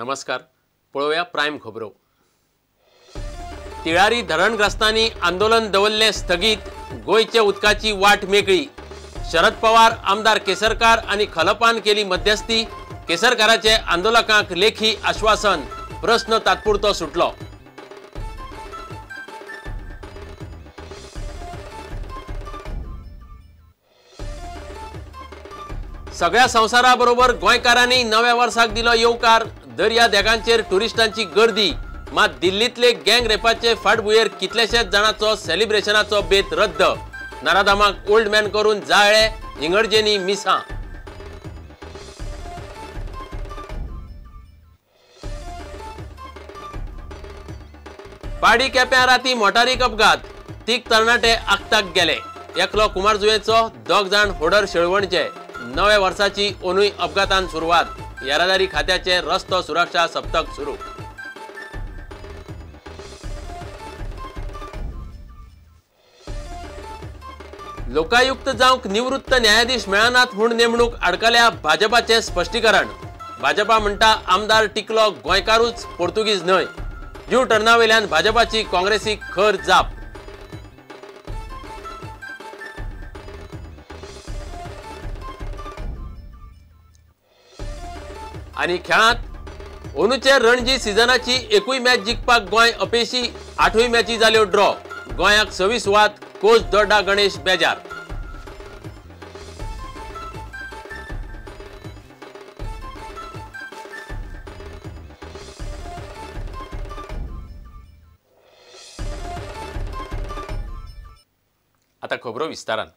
नमस्कार, पळोवया प्रायम खबरो. तिळारी धरणग्रस्तांनी आंदोलन दवरलें स्थगीत, गोंयच्या उदकाची वाट मेकळी. शरद पवार, आमदार केसरकार आनी खलपान केली मध्यस्थी. केसरकाराचे आंदोलकांक लेखी आश्वासन, प्रस्न तात्पुरतो सुटलो. सगळ्या संवसाराबरोबर गोंयकारांनी नव्या वर्साक दिलो येवकार. दर्या देगांचेर टुरिस्टांची गर्दी, मात दिल्लींतले गँग रेपाचे फाटभुंयेर कितलेशेच जाणांचो सेलिब्रेशनाचो बेत रद्द. नराधामाक ओल्ड मॅन करून जाळ्ळे, इंगर्जेनी मिसां. पाडी केप्यां राती मोटारीक अपघात, तीग तरणाटे आक्ताक गेले. एकलो कुमारजुवेंचो, दोग जाण होडर शेळवणचे. नव्या वर्साची ओनूय अपघातान सुरवात. येरादारी खात्याचे रस्तो सुरक्षा सप्तक सुरू. लोकायुक्त जावंक निवृत्त न्यायाधीश मेळनात म्हूण नेमणूक आडकल्या, भाजपाचें स्पश्टीकरण. भाजपा म्हणटा आमदार टिकलो गोंयकारूच, पोर्तुगीज न्हय. यू टर्ना वयल्यान भाजपाची काँग्रेसीक खर जाप. आनी खेळांत अंदूचे रणजी सिजनाची एकूय मॅच जिखपाक गोंय अपेशी, 8 मॅची जाल्यो ड्रॉ. गोंयाक 6वी सुवात, कोच दोड्डा गणेश बेजार. आता खबरो विस्तारान.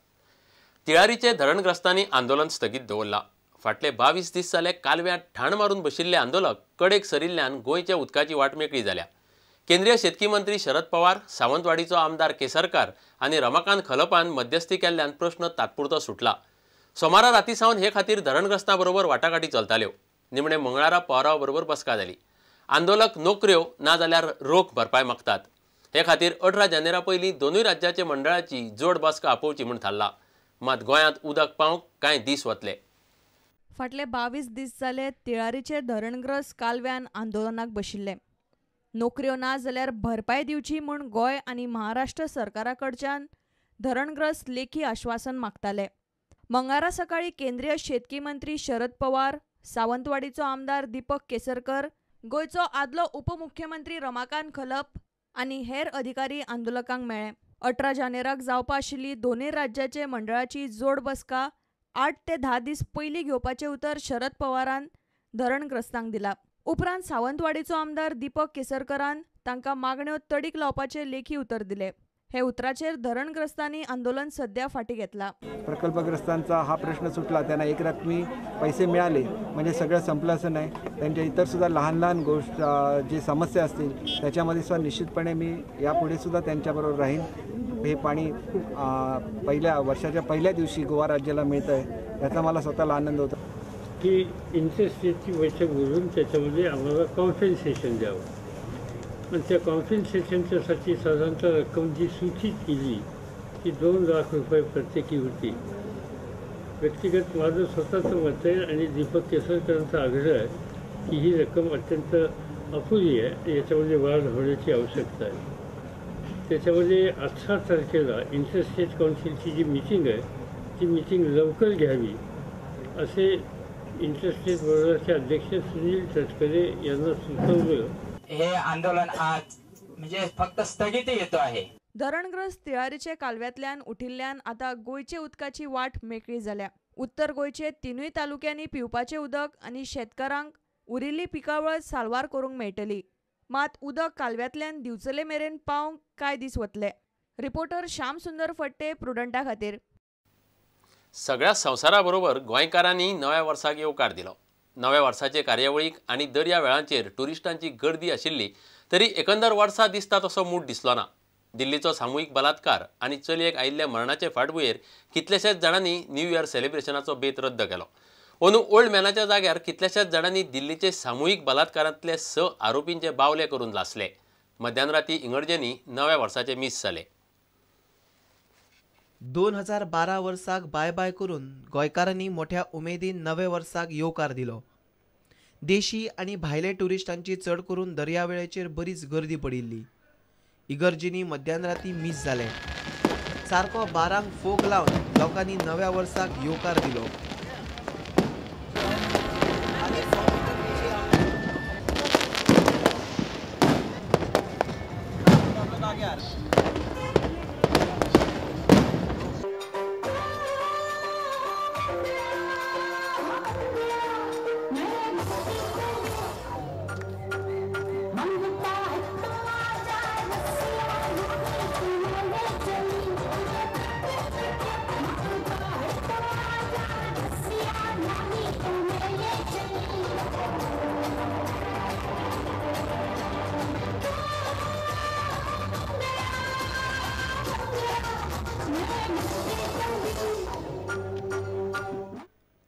तिळारीचे धरणग्रस्तांनी आंदोलन स्थगीत दवरला. फाटले 22 दीस जाले कालव्यांत ठाण मारून बशिल्ले आंदोलक कडेक सरिल्ल्यान गोंयच्या उदकाची वाट मेकळी जाल्या. केंद्रीय शेतकी मंत्री शरद पवार, सावंतवाडीचो आमदार केसरकार आनी रमाकांत खलपान मध्यस्थी केल्ल्यान प्रश्न तात्पुरतो सुटला. सोमारा राती सावन हे खातीर धरणग्रस्तां बरोबर वाटाघाटी चलताल्यो. निमणे मंगळारा पवारा बरोबर बसका जाली. आंदोलक नोकऱ्यो ना जाल्यार रोख भरपाय मागतात. हे खातीर 18 जानेरा पयलीं दोनूय राज्याचे मंडळाची जोड बसका आपोवची म्हूण थारला. मात गोंयांत उदक पावंक कांय दीस वतले. फाटले 22 दीस जाले तिळारीचे धरणग्रस्त कालव्यान आंदोलनाक बशिल्ले. नोकऱ्यो ना जाल्यार भरपाय दिवची म्हूण गोंय आनी महाराष्ट्र सरकारा कडच्यान धरणग्रस्त लेखी आश्वासन मागताले. मंगळारा सकाळी केंद्रीय शेतकी मंत्री शरद पवार, सावंतवाडीचो आमदार दीपक केसरकर, गोंयचो आदलो उपमुख्यमंत्री रमाकांत खलप आनी हेर अधिकारी आंदोलकांक मेळ्ळे. 18 जानेराक जावपा आशिल्ली दोनूय राज्याचे मंडळाची जोड बसका 8 ते 10 दीस पयलीं घेवपाचें उतर शरद पवारान धरणग्रस्तांक दिला. उपरांत सावंतवाडीचो आमदार दीपक केसरकरान तांकां मागण्यो तडीक लावपाचें लेखी उतर दिलें. हे उतराचेर धरणग्रस्तांनी आंदोलन सध्या फाटीं घेतला. प्रकल्पग्रस्तांचा हा प्रश्न सुटला, त्यांना एक रकमी पैसे मिळाले म्हणजे सगळं संपलं असं नाही. त्यांच्या इतर सुद्धा लहान लहान गोष्ट जे समस्या असतील त्याच्यामध्ये सुद्धा निश्चितपणे मी यापुढे सुद्धा त्यांच्याबरोबर राहीन. हे पाणी पहिल्या वर्षाच्या पहिल्या दिवशी गोवा राज्याला मिळतं आहे याचा मला स्वतःला आनंद होतो. की इंटरस्टेटची बैठक बोलून त्याच्यामध्ये आम्हाला कॉम्पेन्सेशन द्यावं, पण त्या कॉम्पेन्सेशनच्यासाठी साधारणतः रक्कम जी सूचित केली ती 2 लाख रुपये प्रत्येकी होती. व्यक्तिगत माझं स्वतःचं मत आहे आणि दीपक केसरकरांचा आग्रह आहे की ही रक्कम अत्यंत अपुरी आहे, याच्यामध्ये वाढ होण्याची आवश्यकता आहे. त्याच्यामध्ये 18 तारखेला इंटरस्टेट काउन्सिलची जी मिटिंग आहे ती मिटिंग लवकर घ्यावी असे इंटरस्टेट बोर्डाचे अध्यक्ष सुनील तटकरे यांना सुचवलं. हे आंदोलन आज म्हणजे फक्त स्थगिती येतो आहे. धरणग्रस्त तिळारीचे कालव्यांतल्यान उठिल्ल्यान आतां गोंयचे उदकाची वाट मेकळी जाल्या. उत्तर गोंयचे 3 तालुक्यांनी पिवपाचें उदक आनी शेतकारांक उरिल्ली पिकावळ साल्वार करूंक मेळटली. मात उदक कालव्यांतल्यान दिवचले मेरेन पावंक कांय दीस वतले. रिपोर्टर श्याम सुंदर फट्टे, प्रुडंटा खातीर. सगळ्या संवसाराबरोबर गोंयकारांनी नव्या वर्साक येवकार दिलो. नव्या वर्साचे कार्यावळीक आनी दर्या वेळांचेर टुरिस्टांची गर्दी आशिल्ली तरी एकंदर वर्सा दिसता तसो मूड दिसलो ना. दिल्लीचो सामुहीक बलात्कार आनी चलयेक आयिल्ल्या मरणाचे फाटभुंयेर कितल्याशाच जाणांनी न्यू इयर सेलिब्रेशनाचो बेत रद्द केलो. अंदू ओल्ड मॅनाच्या जाग्यार कितल्याशाच जाणांनी दिल्लीचे सामुहीक बलात्कारांतले 6 आरोपींचे बावले करून लासले. मध्यान राती इंगर्जेंनी नव्या वर्साचे मीस जालें. 2012 वर्साक बाय बाय करून गोंयकारांनी मोठ्या उमेदीन नव्या वर्साक येवकार दिलो. देशी आनी भायले ट्युरिस्टांची चड करून दर्यावेळेचेर बरीच गर्दी पडिल्ली. इगर्जींनी मध्यान राती मीस जालें. सारको 12 फोग लावन लोकांनी नव्या वर्साक येवकार दिलो.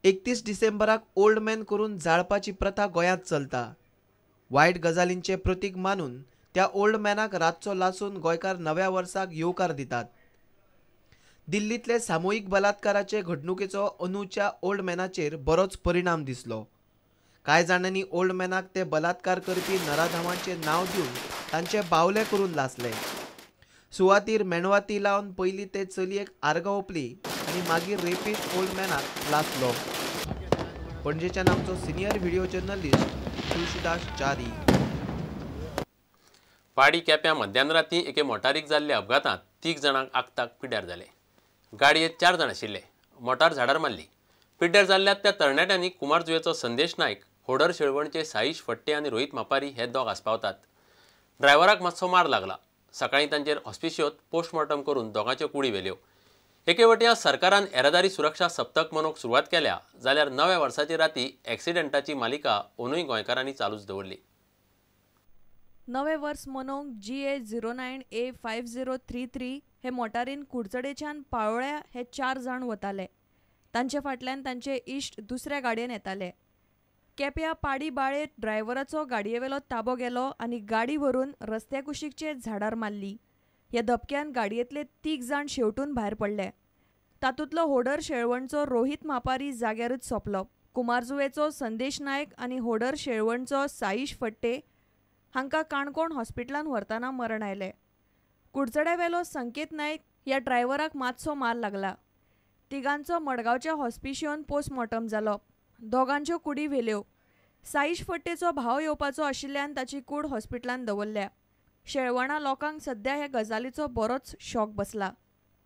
एकतीस डिसेंबराक ओल्ड मॅन करून जाळपाची प्रथा गोंयांत चलता. वायट गजालींचें प्रतीक मानून त्या ओल्ड मॅनाक रातचो लासून गोंयकार नव्या वर्साक येवकार दितात. दिल्लींतले सामुहीक बलात्काराचे घडणुकेचो अंदूच्या ओल्ड मॅनाचेर बरोच परिणाम दिसलो. कांय जाणांनी ओल्ड मॅनाक ते बलात्कार करपी नराधामांचें नांव दिवन तांचे बावले करून लासले. सुवातीर मेणवाती लावन पयलीं ते चलयेक आर्गां ओंपली आनी मागीर रेपीस्ट ओल्ड मॅनाक लासलो. पणजेच्यान आमचो senior video journalist Tulsidas Chari. Padi केप्यां मध्यान राती एके मोटारीक जाल्ल्या अपघातांत 3 जाणांक आक्ताक पिड्ड्यार जाले. गाडयेंत 4 जाण आशिल्ले. मोटार झाडार मारली. पिड्ड्यार जाल्ल्या त्या तरणाट्यांनी कुमारजुवेचो संदेश नायक, होडर शेळवणचे साईश फट्टे आनी रोहित मापारी हे दोग आस्पावतात. ड्रायव्हराक मातसो मार लागला. सकाळीं तांचेर हॉस्पिशियोत पोस्टमॉर्टम करून दोगांच्यो कुडी व्हेल्यो. एके वटयां सरकारान येरादारी सुरक्षा सप्तक मनोवंक सुरवात केल्या जाल्यार नव्या वर्साचे राती एक्सिडेंटाची मालिका ओनूय गोंयकारांनी चालूच दवरली. नवें वर्स मनोवंक GA 09A 5033 हे मोटारीन कुडचडेच्यान पाळोळ्या हे 4 जाण वताले. तांचे फाटल्यान तांचे इश्ट दुसऱ्या गाडयेन येताले. केप्या पाडी बाळे ड्रायव्हराचो गाडयेवेलो ताबो गेलो आनी गाडी व्हरून रस्त्या कुशीकचे झाडार मारली. ह्या धपक्यान गाडयेंतले 3 जाण शेवटून भायर पडले. तातूंतलो होडर शेळवणचो रोहित मापारी जाग्यारूच सोंपलो. कुमारजुवेचो संदेश नायक आनी होडर शेळवणचो साईश फट्टे हांकां काणकोण हॉस्पिटलान व्हरतना मरण आयलें. कुडचड्यावेलो संकेत नायक ह्या ड्रायव्हराक मातसो मार लागला. तिगांचो मडगांवच्या हॉस्पिशियोन पोस्टमॉर्टम जालो. दोगांच्यो कुडी व्हेल्यो. साईश फट्टेचो भाव येवपाचो आशिल्ल्यान ताची कूड हॉस्पिटलान दवरल्या. शेळवणा लोकांक सद्या ह्या गजालीचो बरोच शॉक बसला.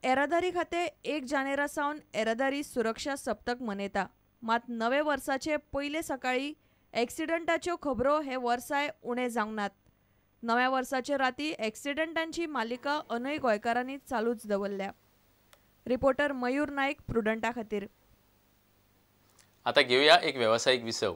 येरादारी खातें 1 जानेरा सावन येरादारी सुरक्षा सप्तक मनयता. मात नवे वर्साचे पयले सकाळी एक्सिडंटाच्यो खबरो हे वर्साय उणें जावंक नात. नव्या वर्साचे राती एक्सिडंटांची मालिका अनय गोंयकारांनी चालूच दवरल्या. रिपोर्टर मयूर नायक, प्रुडंटा खातीर. आता घेऊया एक व्यावसायिक विसव.